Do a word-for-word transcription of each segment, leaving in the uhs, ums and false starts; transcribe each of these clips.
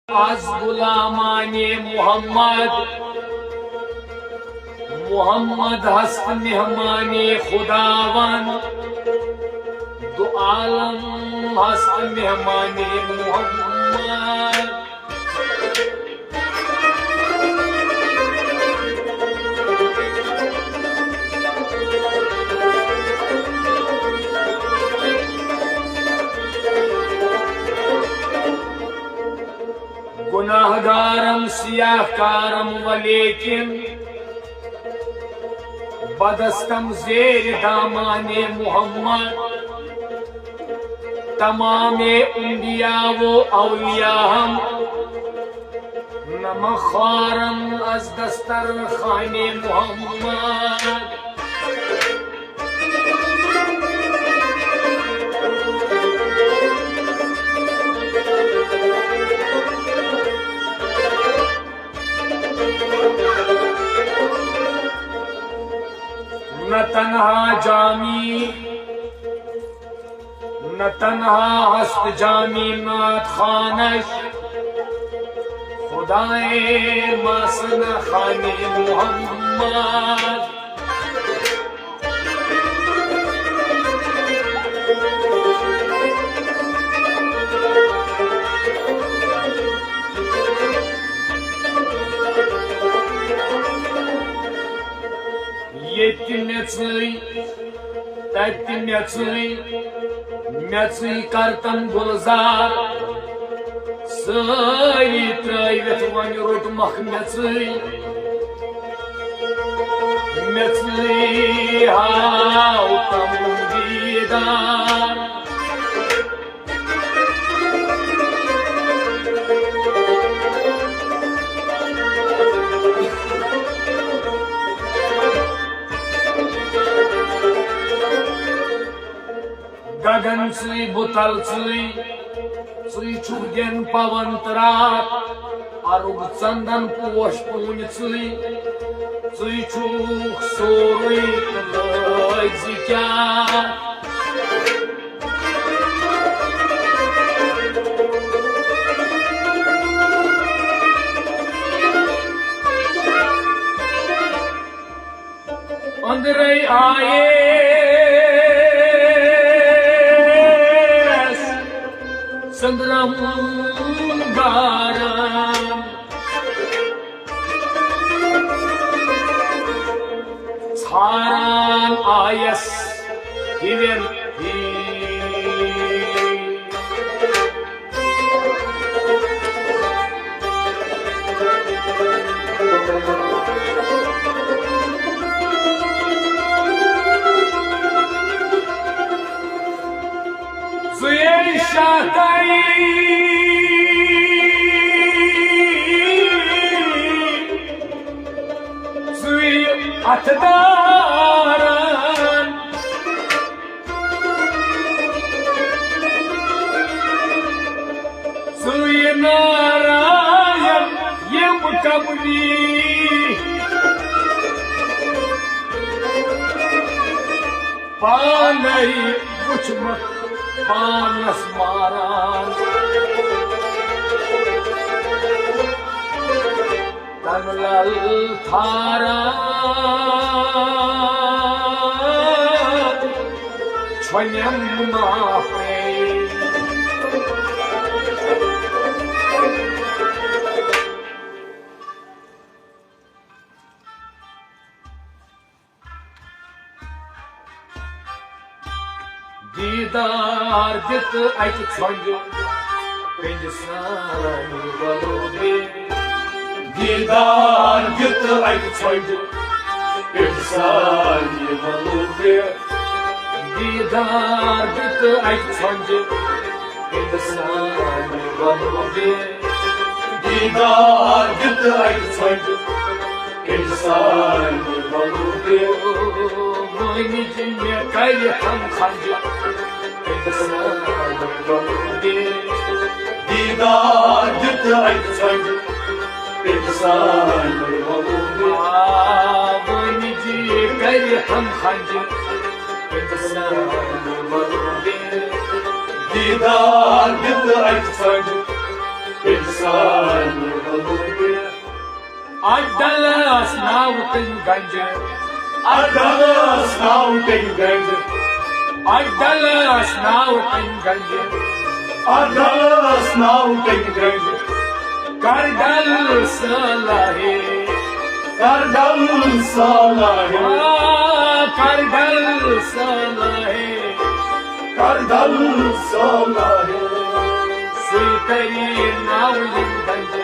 از غلامان محمد، محمد ہست مہمان خداوند، دو عالم ہست مہمان محمد۔ گناہگارم سیاہ کارم ولیکن بدستم زیر دامان محمد۔ تمام انبیاء و اولیاء ہم نمہ خوارم از دسترخوان محمد۔ نہ تنہا جامی، نہ تنہا ہست جامی نعت خوانش، خدائے ماسن خان محمد۔ ییٚتہِ مےٚ ژٕے، تَتہِ مےٚ ژٕے، مےٚ ژٕے کر تم گُلزار۔ سٲری ترٲوِتھ وۄنۍ روٚٹمکھ مےٚ ژٕے، مےٚ ژٕے ہاو تم دیٖدار۔ گگن ژٕے، بُتل ژٕے، ژٕے چھُکھ دِن پون تہٕ راتھ، اَرُگ ژندن پوش پوٗنۍ ژٕے، ژٕے چھُکھ سورُے تہٕ لٲگۍ زِ کیٛاہ۔ أنٛدرَے آیس سندرم گاران، ژھاران آیس ہِوٮ۪ن ہی۔ ژٕے شاہ دائی، ژٕے اتھٕ دارن۔ ژٕے ناراین یِم قبری پانے وُچھمت پانس ماران۔ تن لل تھاران چھۄنٮ۪م ماپے۔ دیٖدار دِتہٕ اَکہِ ژھۄنٛجہِ پٮ۪نٛجہِ سانہِ وَلو بے۔ دیٖدار دِتہٕ اَکہِ ژھۄنٛجہِ پٮ۪نٛجہِ سانہِ وَلو بے۔ دیٖدار دِتہٕ اَکہِ ژھۄنٛجہِ پٮ۪نٛجہِ سانہِ وَلو بے۔ دیٖدار دِتہٕ اَکہِ ژھۄنٛجہِ پٮ۪نٛجہِ سانہِ وَلو بے۔ وۄنۍ دِ مےٚ کَرِ ہم کھنٛجہِ پٮ۪نٛجہِ سانہِ وَلو بے۔ دیٖدار دِتہٕ اَکہِ ژھۄنٛجہِ پٮ۪نٛجہِ سانہِ وَلو بے۔ آ، وۄنۍ دِ کَرِ ہم کھنٛجہِ پٮ۪نٛجہِ سانہِ وَلو بے۔ دیٖدار دِتہٕ اَکہِ ژھۄنٛجہِ پٮ۪نٛجہِ سانہِ اَتھ ڈلس ناو کٔمۍ گنجہِ؟ اَتھ ڈلس ناو کٔمۍ گنجہِ؟ اَتھ ڈلس ناو کٔمۍ گنجہِ؟ اَتھ ڈلس ناو کٔمۍ گنجہِ؟ کر ڈل صالحے۔ کر ڈل صالحے۔ آ، کر ڈل صالحے۔ کر ڈل صالحے۔ سُے تٔری ناو یِم گنجہِ۔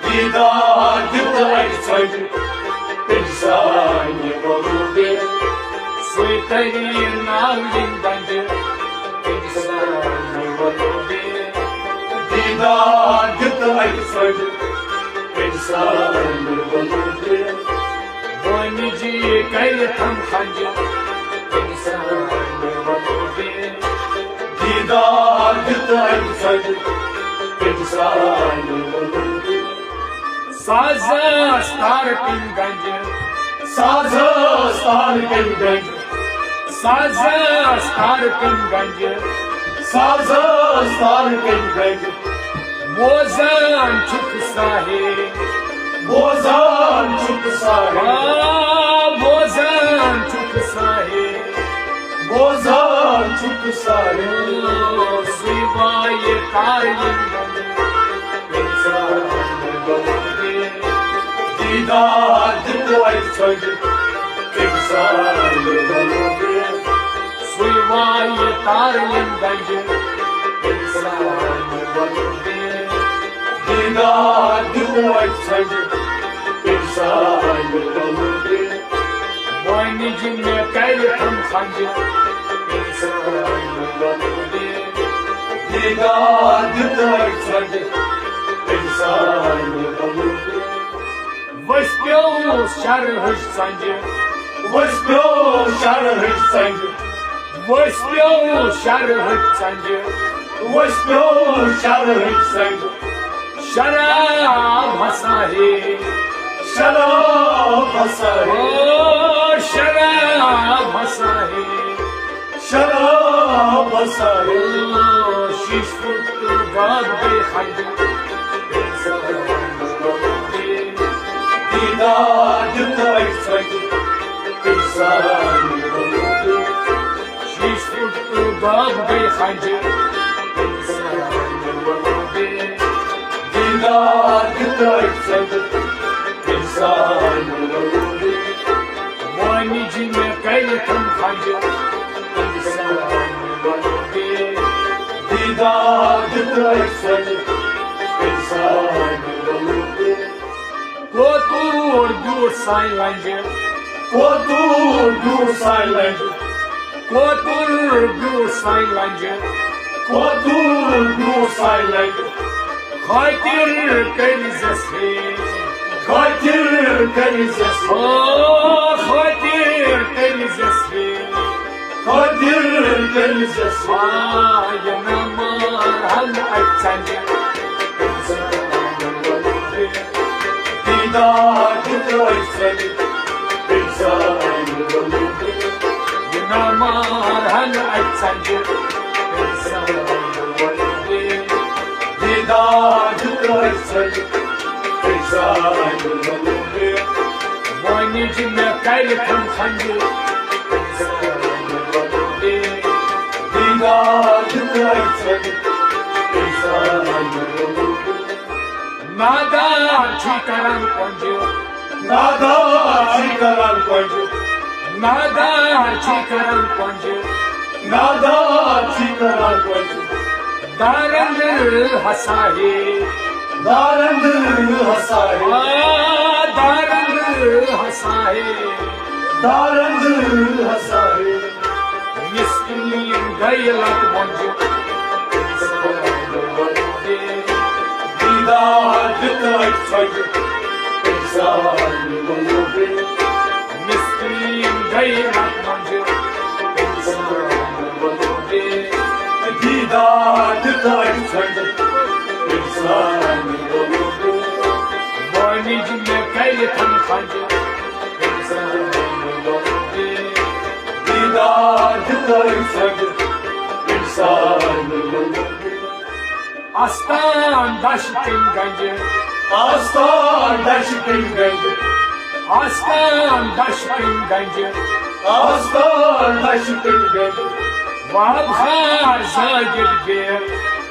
دیٖدار دیُت اَکہِ ژۄچہِ تٔمۍ سانہِ وۄلُبہِ۔ سُے تٔری ناو یِم گنجہِ تٔمۍ سانہِ وۄلُبہِ۔ دیٖدار دیُت اَکہِ ژۄچہِ تٔمۍ سانہِ وۄلُبہِ۔ وٲنِجہِ کَرِ تھم خنجہِ تٔمۍ سانہِ وۄلُبہِ۔ دیٖدار دیُت اَکہِ ژۄچہِ تٔمۍ سانہِ وۄلُبہِ۔ ساز ٲس تارٕ کِنۍ گنجہِ۔ ساز ٲس تارٕ کِنۍ گنجہِ۔ ساز ٲس تارٕ کِنۍ گنجہِ۔ ساز ٲس تارٕ کِنۍ گنجہِ۔ بوزان چھُکھ ساہے۔ بوزان چھُکھ ساہے۔ آ، بوزان چھُکھ ساہے۔ بوزان چھُکھ ساہے۔ سُے وایہِ تارٕ یِم گنجہِ۔ دیٖدار دیُت اَکہِ ژۄچہِ تٔمۍ سانہِ وۄلُبہِ۔ سُے وایہِ تارٕ یِم گنجہِ تٔمۍ سانہِ وۄلُبہِ۔ دیٖدار دیُت اَکہِ ژۄچہِ تٔمۍ سانہِ وۄلُبہِ۔ وٲنِج مےٚ کَرِ تھم خنجہِ تٔمۍ سانہِ وۄلُبہِ۔ دیٖدار دیُت اَکہِ ژۄچہِ تٔمۍ سانہِ وۄلُبہِ۔ ؤسۍ پیوٚو شرہٕچ ژۄنجہِ۔ ؤسۍ پیوٚو شرہٕچ ژۄنجہِ۔ ؤسۍ پیوٚو شرہٕچ ژۄنجہِ۔ ؤسۍ پیوٚو شرہٕچ ژۄنجہِ۔ شراب ہسا ہے۔ شراب ہسا ہے۔ او شراب ہسا ہے۔ شراب ہسا ہے۔ او شیشہٕ پھُٹ تہٕ گاو گٔے خنجہِ۔ دیٖدار دیُت اَکہِ ژۄچہِ تٔمۍ سانہِ وۄلُبہِ۔ شیشہٕ پھُٹ تہٕ گاو گٔے خنجہِ۔ دیٖدار دیُت اَکہِ ژۄچہِ تٔمۍ سانہِ وۄلُبہِ۔ وٲنِج مےٚ کَرِ تھم خنجہِ تٔمۍ سانہِ وۄلُبہِ۔ دیٖدار دیُت اَکہِ ژۄچہِ تٔمۍ سانہِ وۄلُبہِ۔ کوتُر بیوٗٹھ سانہِ لنجہِ۔ کوتُر بیوٗٹھ سانہِ لنجہِ۔ کوتُر بیوٗٹھ سانہِ لنجہِ۔ کوتُر بیوٗٹھ سانہِ لنجہِ۔ خٲطِر کٔرۍزٮ۪س ہے۔ خٲطِر کٔرۍزٮ۪س ہے۔ او خٲطِر کٔرۍزٮ۪س ہے۔ خٲطِر کٔرۍزٮ۪س۔ آ، یہِ نہ مارہن اَتہِ ژَنجہِ۔ دیٖدار دیُت اَکہِ ژۄچہِ تٔمۍ سانہِ وۄلُبہِ۔ یہِ نہ مارہن اَتہِ ژَنجہِ۔ دیٖدار دیُت اَکہِ ژۄچہِ تٔمۍ سانہِ وۄلُبہِ۔ وٲنِج مےٚ کَرِ تھم خنجہِ۔ دیٖدار دیُت اَکہِ ژۄچہِ تٔمۍ سانہِ وۄلُبہِ۔ نادار چھی کران کۄنجہِ۔ نادار چھی کران کۄنجہِ۔ نادار چھی کران کۄنجہِ۔ نادار چھی کران کۄنجہِ۔ دارن ہسا ہے۔ دارن ہسا ہے۔ آ، دارن ہسا ہے۔ دارن ہسا ہے۔ مسکین گٔیہِ لت منٛزٕ۔ دیٖدار دیُت اَکہِ ژۄچہِ۔ مسکین گٔیہِ لت منٛزٕ۔ دیٖدار دیُت اَکہِ ژۄچہِ۔ وٲنِج مےٚ کَرِ تھم خنجہِ۔ دیٖدار دیُت اَکہِ ژۄچہِ۔ آستان دش کم گنجہِ، آستان دش کم گنجہِ، آستان دش کم گنجہِ، آستان دش کم گنجہِ۔ وہب خان زٲگِد بے،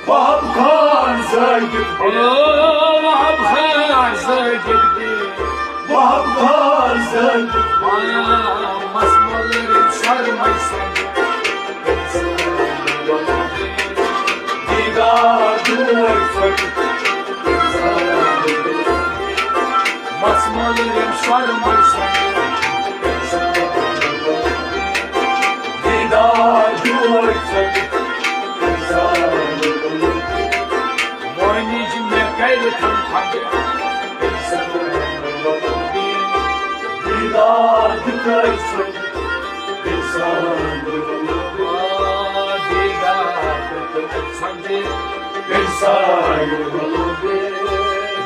وہب خان زٲگِد بے، او وہب خان زٲگِد بے، وہب خان زٲگِد بے۔ آ، مس مۄلرِ شرمے سنجہِ۔ دیدار دِلٕے ژھۄٹہِ۔ مس مۄلرِ شرمے سنجہِ۔ دیدار دِلٕے ژھۄٹہِ۔ وٲنِج مےٚ کَرِ تھم کھنجہِ۔ دیدار دِلٕے ژھۄٹہِ۔ آ، دیدار دِلٕے ژھۄٹہِ۔ پِرسان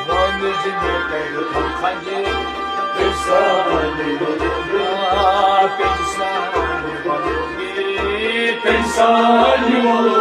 وٲنِج مےٚ کَرِ تھم کھنجہِ۔ پِرسان، آ، پِرسان، پِرسان۔